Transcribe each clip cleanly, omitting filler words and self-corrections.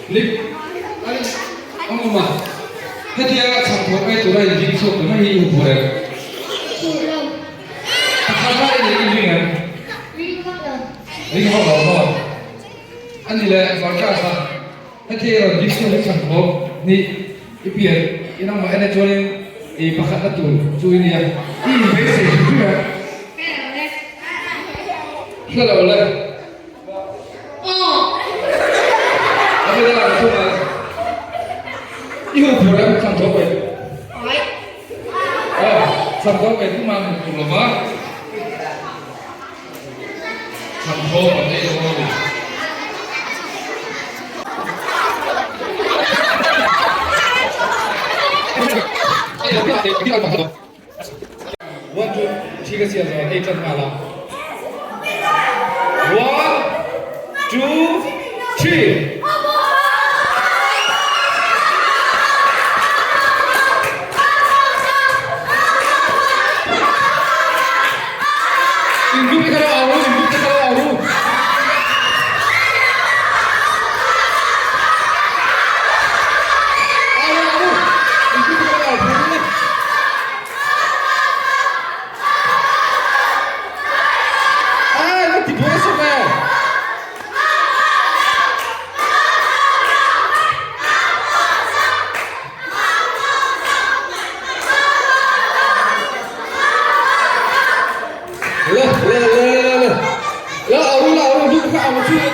Lip ai awm awm a. Hetia chhak thawk ai tura in ding chhuak tur mai hi i hmu em? Hmu lo. Pakhat lai i neih i ring em? Ring vak lo. Ring vak lo maw? A ni le Vargas a, hetia i rawn ding chhuak hi chhak thawk nih i pian i nangmah en achuanin i pakhatna tur chu i nia. I inbeisei hrim hrim em? Hre lo le. Hre lo le. I hu phur em chhan tho mai. Aw chhan tho mai tu man hu phur lova. Chhan tho kan ei dawn a ni. One two three ka chiah zawh ei tan nghal a. One two three. In group te kha lo au ru, in group te kha lo au ru. Au ru, au ru. In group te kha lo au phur ru. Ai, va ti buai sawk e. Le, le, le, le, le. La au ru, la au ru, du kha au chu e.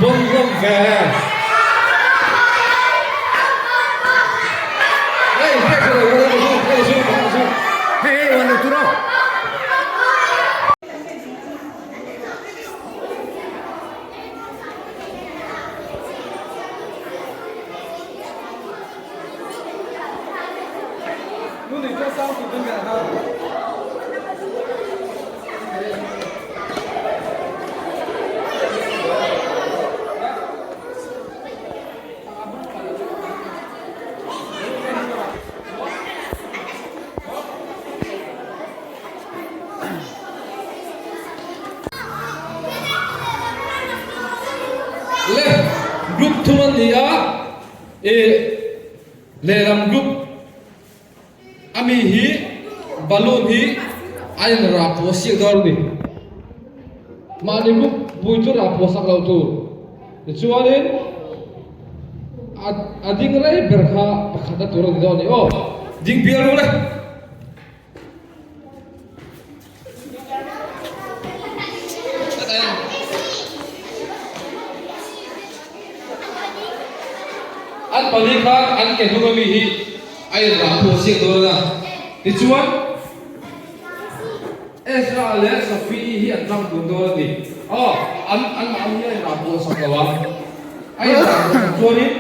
Bawm hlawm ve. Hey, hey, hey, hey, hey, hey, Hey, hey, one, two, Le group thum an ni a e lehlam group A mi hi balloon hi a in rah pawh siak dawn a ni. Mahni buk bui chu rah pawh sak loh tur. Tichuanin a a ding rei ber kha pakhat a tur a ni dawn a ni aw. Ding bial ru le. An pali khan an ke hnung ami hi a in rah pawh chiak dawn a, tichuan Ezra leh Sophie-i hi an tlang dun dawn a ni. Aw, an an mahni a in rah pawh sak lo a, a in rah pawh sak chuanin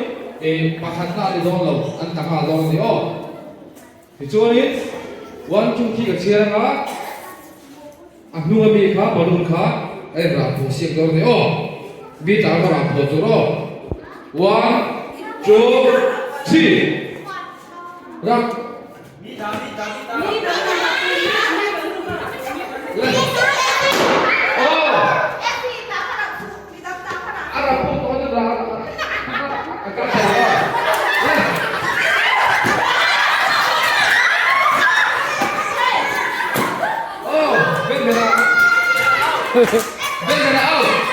pakhatna a ni dawn lo, an ta nghal dawn a ni aw. Tichuanin, one two three ka chhiar anga, a hnung ami kha balloon kha a in rah pawh siak dawn a ni aw. Bit ah ka rah phuah tur aw. One, two, three. Rak. A rah phuah tawh a rah a kal thei lo a. Aw, Benjamin. Benjamin out.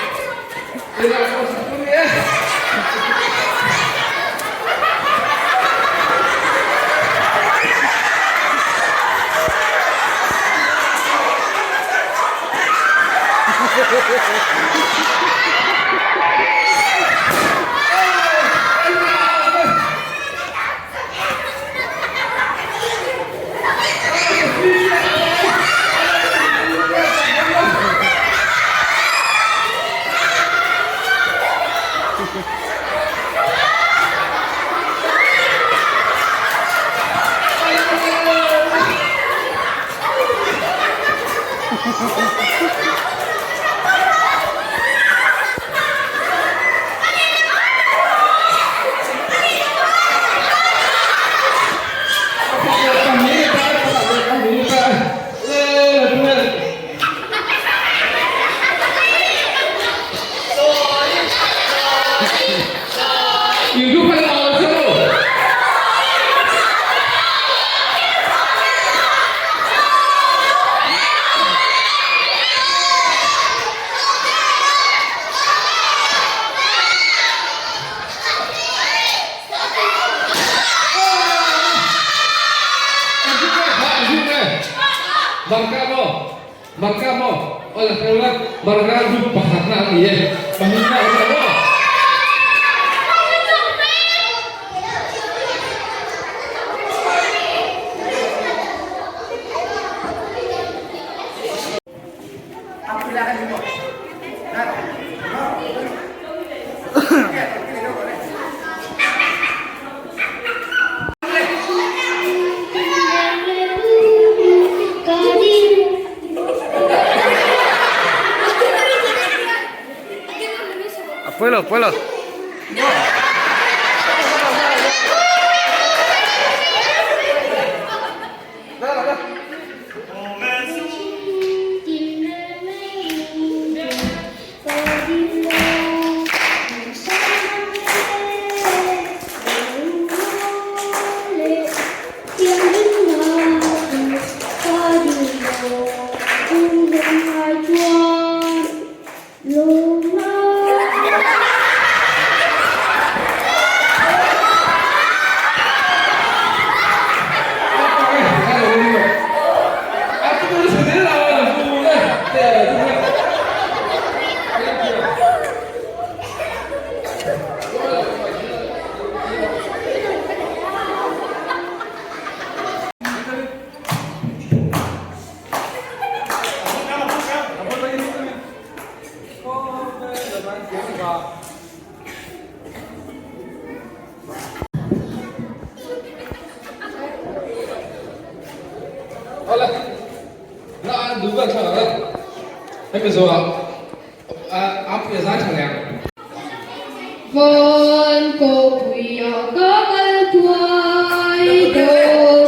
Van kawpuia ka kal thuai dawn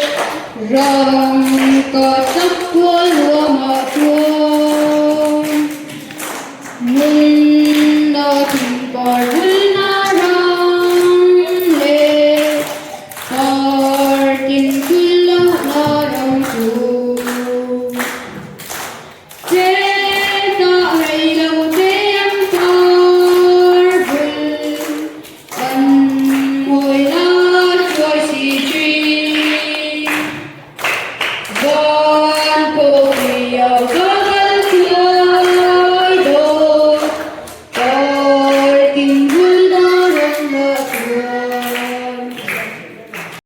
ram.